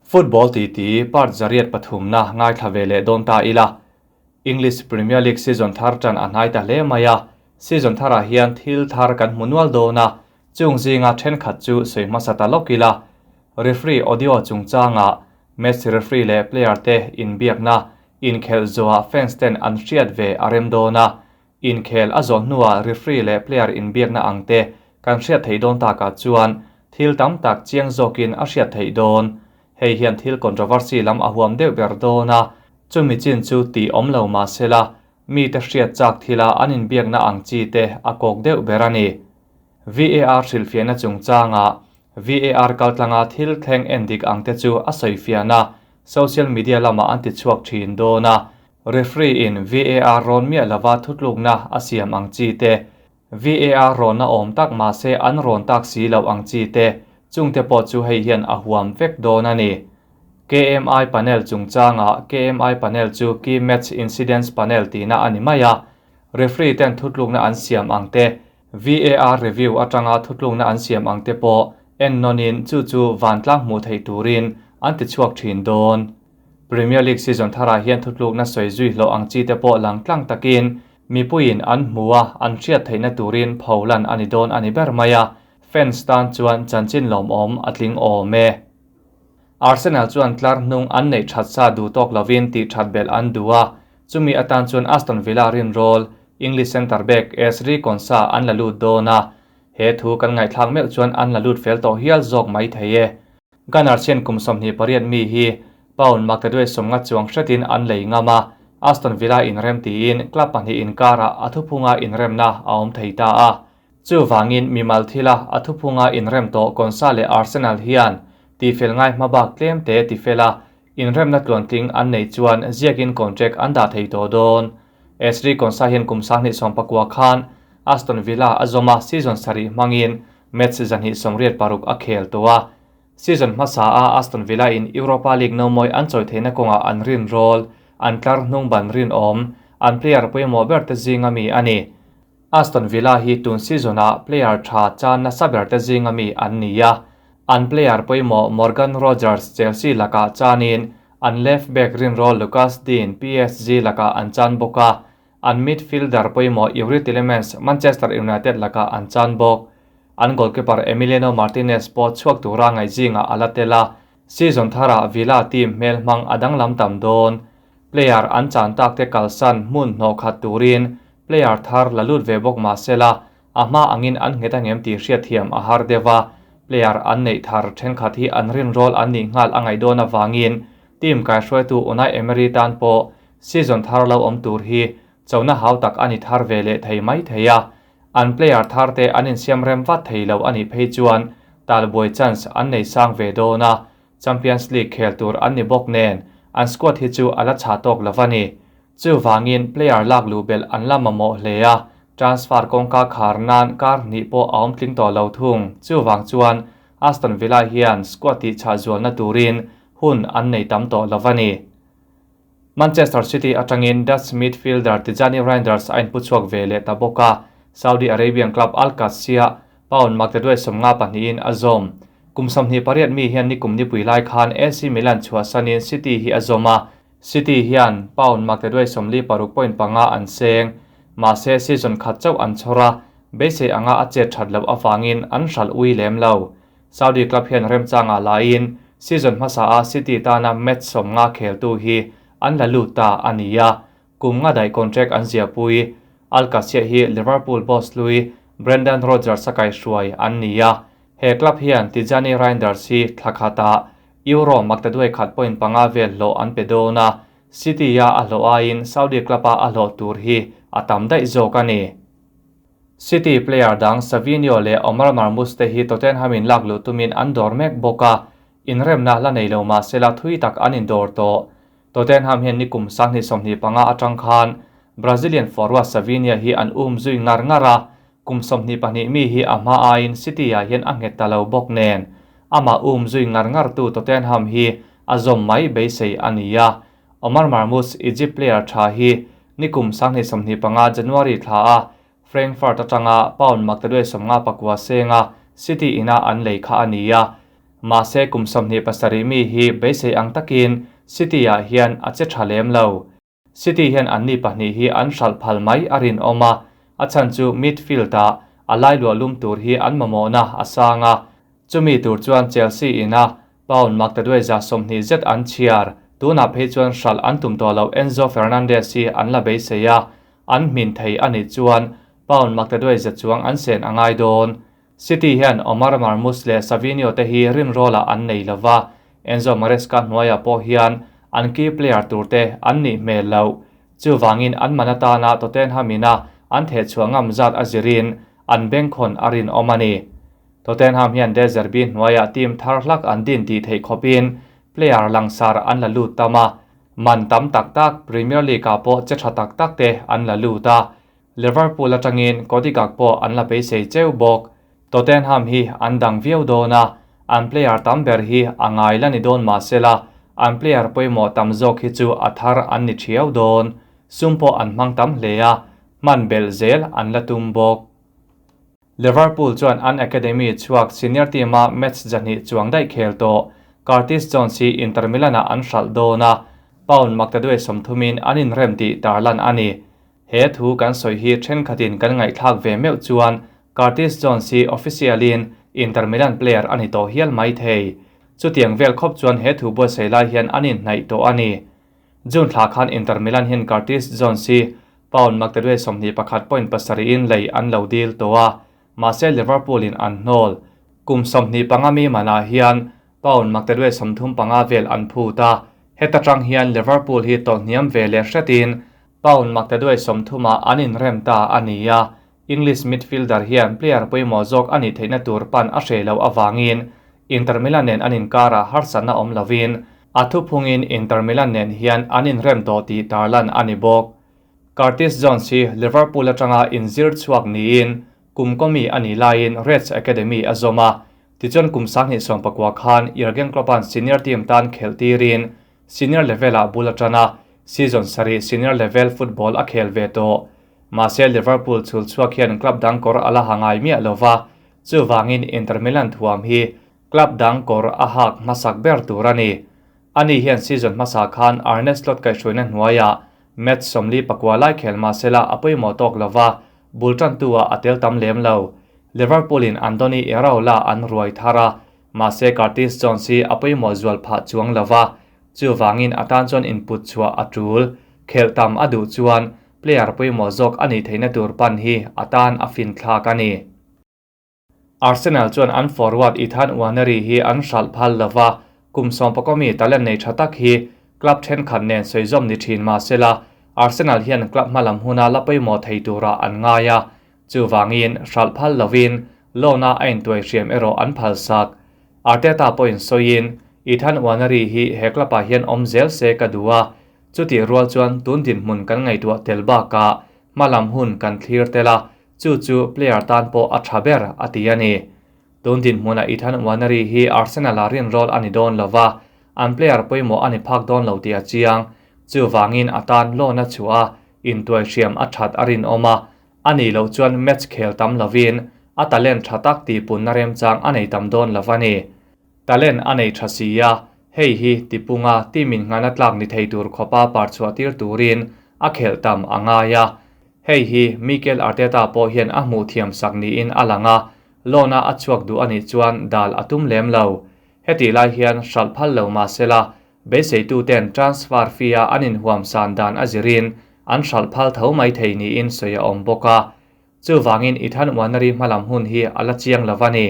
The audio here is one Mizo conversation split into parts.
Football titi part zariat pathumna ngaithla ve leh dawn ta ila. English Premier League season thar tan a hnai ta hle mai a, season tharah hian thil thar kan hmu nual dawn a, chung zinga thenkhat chu sawi hmasa ta lawk ila. Referee audio chungchangah match referee leh player te inbiakna inkhelh zawhah fans ten an hriat ve a rem dawn a, Inkhel a zawh hnuah referee leh player inbiakna ang te kan hriat theih dawn takah chuan thil tam tak chiang zawkin a hriat theih dawn. Hei hian thil controversy lam a huam deuh ber dawn a, chumi chin chu tih awm lo mah sela, mite hriat chak thila an inbiakna ang chi te a kawk deuh ber a ni. VAR hrilhfiahna chungchangah VAR kaltlanga thil thleng en dik ang te chu a sawifiahna social media lamah an tichhuak thin dawn a, Referee in VAR rawn miah lova thutlukna a siam ang chi te, VAR rawnna awm tak mahse an rawn tak si loh ang chi te, chungte pawh chu hei hian a huam vek dawn a ni. KMI panel chungchangah KMI panel chu Key Match Incidents Panel tihna a ni mai a, referee ten thutlukna an siam ang te, VAR review atanga thutlukna an siam ang te pawh en nawnin chu chu vantlang hmuh theih turin an tichhuak thin dawn. Premier League season tharah hian thutlukna sawi zui hlawh ang chi te pawh lang tlang takin mipuiin an hmu a, an hriat theihna turin pholan a ni dawn a ni ber mai a, fans tan chuan chanchin lawmawm a tling awm e. Arsenal chuan tlar hnung an neih that sa duh tawk lovin tih that belh an duh a, chumi atan chuan Aston Villa rinrawl English centre back Ezri Konsa an la lut dawn a, he thu kan ngaihthlak meuh chuan an la lut fel tawh hial zawk mai thei e. Gunners hian kum 28 mi hi pound maktaduai sawmnga chuang hretin an lei ngam a, Aston Villa inrem tiin club pahnih inkarah a thuphunga inremna a awm thei ta a. Chuvangin mimal thila a thuphunga inrem tawh Konsa leh Arsenal hian tifel ngai hmabak tlem te tifela inremna tluantling an neih chuan ziakin contract an dah thei tawh dawn. Ezri Konsa hian kum 2019 khan Aston Villa a zawm a, season sarih hmangin match 286 a khel tawh a. Season hmasa a Aston Villa in Europa League nomawi an chawi theihna kawngah an rinrawl, an tlar hnung ban rinawm, an player pawimawh ber te zinga mi a ni. Aston Villa hi tun season ah player tha chan nasa ber te zinga mi an ni a. An player pawimawh Morgan Rogers Chelsea lakah chanin an left back rinrawl Lucas Digne PSG lakah an chan bawk a, an midfielder pawimawh Youri Tielemans Manchester United lakah an chan bawk. An goalkeeper Emiliano Martinez pawh chhuak tura ngaih zingah a la tel a, season tharah Villa team hmel hmang a danglam tam dawn. Player an chan tak te kalsan hmun hnawh khat turin player thar la lut ve bawk mah sela, a hma angin an nghet angem tih hriatthiam a har deuh a, player an neih thar thenkhat hi an rinrawl an nih nghal a ngaih dawn avangin team kaihruaitu Unai Emery tan pawh season thar lo awm tur hi chona hau tak a ni thar ve leh thei mai thei a, an player thar te an insiam rem vat thei lo a nih phei chuan talbuai chance an nei sang ve dawn a, Champions League khel tur an ni bawk nen an squad hi chu a la chha tawk lo a ni. Chuvangin player lak luh belh an la mamawh hle a, transfer kawngka khar nan kar hnih pawh a awm tling tawh lo thung. Chuvang chuan Aston Villa hian squad tih chhah zualna turin hun an nei tam tawh lo a ni. Manchester City atangin Dutch midfielder Tijjani Reijnders a inpu chhuak ve leh ta bawk a, Saudi Arabian club Al Qadsiah pound maktaduai 52 in a zawm. Kum 28 mi hian nikum nipui lai khan AC Milan chhuahsanin City hi a zawm a, City hian pound maktaduai 46.5 an seng. Mahse season khat chauh an chhawr a, beisei anga a chet that loh avangin an hralh ui lem lo. Saudi club hian remchanga laiin season hmasa a City tana match 50 kheltu hi an la lut ta a ni a, kum nga daih contract an ziahpui. Al Qadsiah hi Liverpool boss lui Brendan Rodgers a kaihruai an ni a, he club hian Tijjani Reijnders hi thla khatah euro maktaduai 1.5 vel hlawh an pe dawn a, City a a hlawh aiin Saudi club a a hlawh tur hi a tam daih zawk a ni. City player dang Savinho leh Omar Marmoush te hi Tottenham in lak luh tumin an dawr mek bawk a, inremna la nei lo mah sela thui tak an indawr tawh. Tottenham hian nikum 2025 atang khan Brazilian forward Savinho hi an um zui ngar ngar a, kum 22 mi hi a hma aiin City ah hian a nghet ta lo bawk nen. Amah um zui ngar ngar tu Tottenham hi a zawm mai beisei a ni a. Omar Marmoush, Egypt player tha hi nikum 2025 January thla a Frankfurt atanga pound maktaduai 59 senga City ina an lei kha a ni a. Mahse kum 27 mi hi beisei ang takin City-ah hian a che tha lem lo. City hian anni pahnih hi an hralh phal mai a rinawm a, a chhan chu midfield-ah a lai luah lum tur hi an mamawhna a sang a. Chumi tur chuan Chelsea ina pound maktaduai 120 zet an chhiar, tunah phei chuan hralh an tum tawh loh Enzo Fernandez hi an la beisei a, an hmin thei a nih chuan pound maktaduai za chuang an sen a ngai dawn. City hian Omar Marmoush leh Savinho te hi rinrawlah an nei lo va, Enzo Maresca hnuaiah pawh hian an key player turte an nih hmel loh. Chuvangin an man atana Tottenham ina an thehchhuah ngam zat a zirin an bengkhawn a rinawm a ni. Tottenham hian De Zerbi hnuaiah team thar hlak an din tih theih khawpin player langsar an la lut tam a, man tam tak tak Premier League-ah pawh che tha tak tak te an la lut a, Liverpool atangin Cody Gakpo an la beisei cheu bawk. Tottenham hi an dang viau dawn a, an player tam ber hi a ngai la ni dawn mahsela an player pawimawh tam zawk hi chu a thar an ni thiau dawn. Sum pawh an hmang tam hle a, hman belh zel an la tum bawk. Liverpool chuan an academy chhuak senior team-a match 200 chuang daih khel tawh Curtis Jones hi Inter Milan-ah an hralh dawn a, pound maktaduai 30 in an inrem tih tarlan a ni. He thu kan sawi hi thenkhatin kan ngaihthlak ve meuh chuan Curtis Jones hi official-in Inter Milan player a ni tawh hial mai thei. Chutiang vel khawp chuan he thu buatsaih lai hian an inhnaih tawh a ni. June thla khan Inter Milan hian Curtis Jones hi pound maktaduai 21.7 in lei an lo dil tawh a, mahse Liverpool in an hnawl. Kum 25 mi manah hian pound maktaduai 35 vel an phut a, heta tang hian Liverpool hi tawlhniam ve leh hretin pound maktaduai 30 an inrem ta a ni a. English midfielder hian player pawimawh zawk a nih theihna tur pan a hreh loh awangin Inter Milan nen an inkarah harsatna awm lovin a thuphungin Inter Milan nen hian an inrem tawh tih tarlan a ni bawk. Curtis Jones hi Liverpool atanga inzir chhuak niin kum kawmi a nih laiin Reds Academy a zawm a, tichuan kum 2019 khan Jurgen Klopp-a'n senior team tan khelh tirin senior level-ah bul atana season 7 senior level football a khel ve tawh. Mahse Liverpool chhul chhuak hian club dang kawr a la hangai miah lova, chuwangin Inter Milan thuam hi club dang kawr a hak hmasak ber tur a ni. Ani hian season hmasa khan Arne Slot kaihhruaina hnuaiah match 49 lai khel mahsela a pawimawh tawk lova, bul tantu-ah a tel tam lem lo. Liverpool in Andoni Iraola an ruai thar a, mahse Curtis Jones hi a pawimawh zual phah chuang lova, chuwangin a tan chuan input chhuah a tul. Khel tam a duh chuan player pawimawh zawk a nih theihna tur pan hi a tan a fin thlak a ni. Arsenal chuan an forward Ethan Nwaneri hi an hralh phal lova, kum 11 mi talent nei tha tak hi club thenkhat nen sawi zawm ni thin mahsela Arsenal hian club hmalam huna la pawimawh thei tura an ngai a, chuwangin hralh phal lovin loan-a a intuai hriam erawh an phal sak. Arteta pawhin sawiin Ethan Nwaneri hi he club-ah hian awm zel se ka duh a, chuti rual chuan tun dinhmun kan ngaihtuah tel bakah hmalam hun kan thlir tel a, chu chu player tan pawh a tha ber a ti a ni. Tun dinhmuna Ethan Nwaneri hi Arsenal-a rinrawl a ni dawn lova, an player pawimawh a ni phak dawn lo tih a chiang, chuwangin a tan loan a chhuah a, intuai hriam a that a rinawm a, ani lo chuan match khel tam lovin a talent tha tak tihpunna remchang a nei tam dawn lova ni. Talent a nei tha si a, hei hi tipunga team-in ngana tlak ni thei tur khawpa par chhuah tir turin a khelh tam a ngai a. Hei hi Mikel Arteta pawh hian a hmuh thiam sak niin a lang a, loan-a a chhuak duh anih chuan dal a tum lem lo. Heti lai hian hralh phal lo mahsela beiseitu ten transfer fee-a an inhuam san dan a zirin an hralh phal tho mai thei niin sawi a awm bawk a. Chuwangin Ethan Nwaneri hmalam hun hi a la chiang lova ni.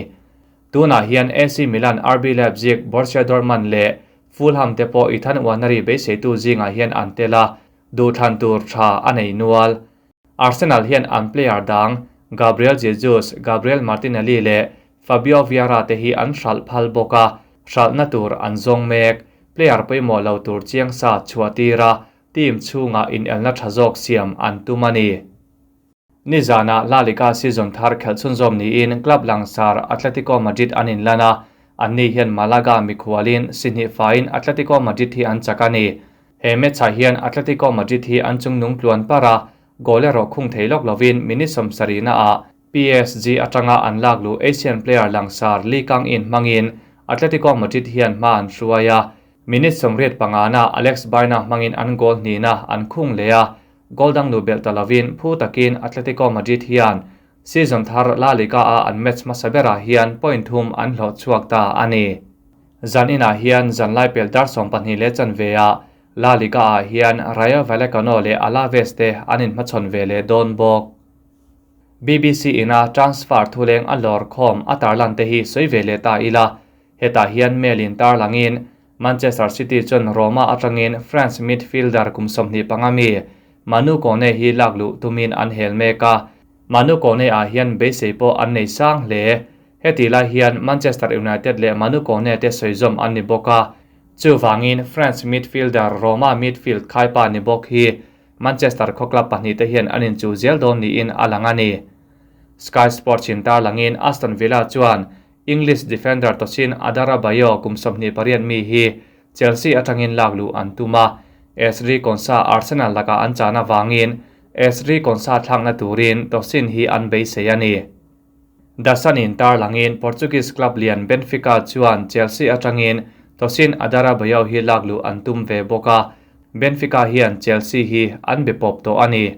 Tunah hian AC Milan, RB Leipzig, Borussia Dortmund leh Fulham te pawh Ethan Nwaneri beiseitu zingah hian an tel a, duhthlan tur tha a nei nual. Arsenal hian an player dang Gabriel Jesus, Gabriel Martinelli leh Fabio Vieira te hi an hralh phal bawk a, hralhna tur an zawng mek. Player pawimawh lo tur chiang sa chhuah tira team chhunga inelna tha zawk siam an tum a ni. Nizana La Liga season thar khelh chhunzawm niin club langsar Atletico Madrid an inlan a, anni hian Malaga mikhualin sihnih fain Atletico Madrid hi an chak a ni. He match-ah hian Atletico Madrid hi an chungnung tluan par a, goal erawh khung thei lawk lovin minute 70 na ah PSG atanga an lak lu Asian player langsar Lee Kang In hmangin Atletico Madrid hian hma an hruai a, minute 85 na Alex Baena hmangin an goal hnihna an khung leh a, goal dang nu belh ta lovin phu takin Atletico Madrid hian season thar La Liga-a an match hmasa berah hian point thum an hlawh chhuak ta a ni. Zan inah hian zanlai pel dar 12:15 ah La Liga-ah hian Rayo Vallecano leh Alaves te an inhmachhawn ve leh dawn bawk. BBC ina transfer thuleng a lawr khawm a tarlan te hi sawi ve leh ta ila, hetah hian mail in tarlangin Manchester City chuan Roma atangin France midfielder kum 25 mi Manu Kone hi lak luh tumin an hel mek a, Manu Kone ah hian beisei pawh an nei sang hle. Heti lai hian Manchester United leh Manu Kone te sawizawm an ni bawk a, chuvangin France midfielder Roma midfield khaipa ni bawk hi Manchester khaw club pahnih te hian an inchuh zel dawn niin a lang a ni. Sky Sports in tarlangin Aston Villa chuan English defender Tosin Adarabioyo kum 28 mi hi Chelsea atangin lak luh an tum a, Ezri Konsa Arsenal lakah an chan avangin Ezri Konsa thlakna turin Tosin hi an beisei a ni. The Sun in tarlangin Portuguese club lian Benfica chuan Chelsea atangin Tosin Adarabioyo hi lak luh an tum ve bawk a, Benfica hian Chelsea hi an be pawp tawh a ni.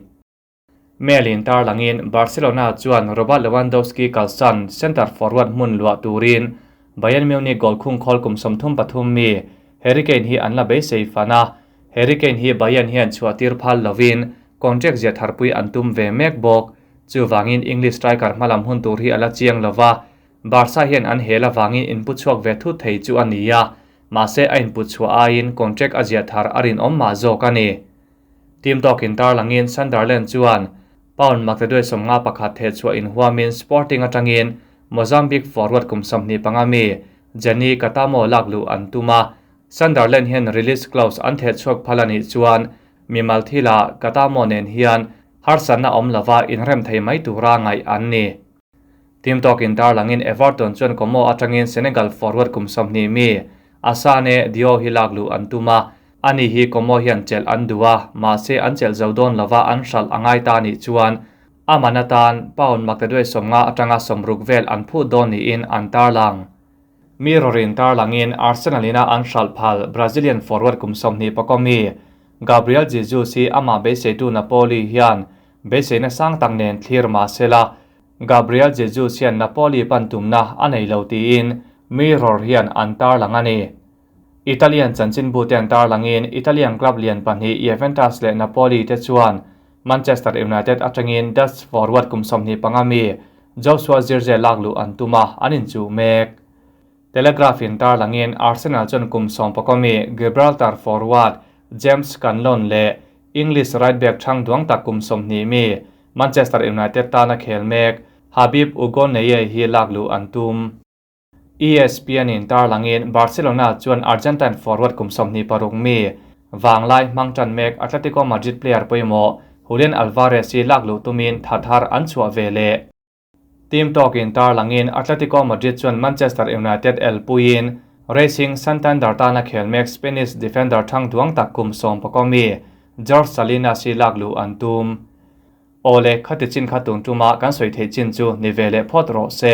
Mail in tarlangin Barcelona chuan Robert Lewandowski kalsan centre forward hmun luah turin Bayern Munich goal khung khawl kum 33 mi Harry Kane hi an la beisei fan a, Harry Kane hi Bayern hian chhuah tir phal lovin contract zia tharpui an tum ve mek bawk. Chuvangin English striker hmalam hun tur hi a la chiang lova, Barca hian an hel avangin inpu chhuak ve thut thei chu a ni a, mahse a input chhuah aiin contract a zia thar a rinawm mah zawk a ni. Team tawkin tarlangin Sunderland chuan pound maktaduai 51 theh chhuah inhuamin Sporting atangin Mozambique forward kum 25 mi Geny Catamo lak luh an tum a, Sunderland hian release clause an theh chhuak phal a nih chuan mimal thila Catamo nen hian harsatna awm lova inrem thei mai tura ngaih an ni. Team tawkin tarlangin Everton chuan Como atangin Senegal forward kum 20 mi Assane Diao hi lak luh an tum a, ani hi Como hian chelh an duh a, mahse an chelh zo dawn lova an hralh angai ta nih chuan aman atan pound maktaduai 50 atanga 60 vel an phut dawn niin an tarlang. Mirrorin tarlangin Arsenal ina an hralh phal Brazilian forward kum 24 mi Gabriel Jesus hi ama beiseitu Napoli hian beiseina sang tak nen thlir mahsela Gabriel Jesus hian Napoli pan tumna a nei lo tiin Mirror hian an tarlang a ni. Italian chanchin bu te an tarlangin Italian club lian pahnih Juventus leh Napoli te chuan Manchester United atangin Dutch forward kum 25 mi Joshua Zirkzee lak luh an tum a, an inchuh mek. Telegraph in tarlangin Arsenal chuan kum 11 mi Gibraltar forward James Conlon leh English right back thang duang tak kum 20 mi Manchester United tana khel mek Habib Ogunneye hi lak luh an tum. ESPN in tarlangin Barcelona chuan Argentine forward kum 26 mi Wanglai hmang tan mek Atletico Madrid player pawimawh Julian Alvarez hi lak luh tumin thathar an chhuah ve leh. Team talk in tarlangin Atletico Madrid chuan Manchester United el puiin Racing Santander tana khel mek Spanish defender thang duang tak kum 11 mi George Salinas hi lak luh an tum. Ole khati chin kha tung tuma kan soi thei chin chu ni ve leh phawt rawh se.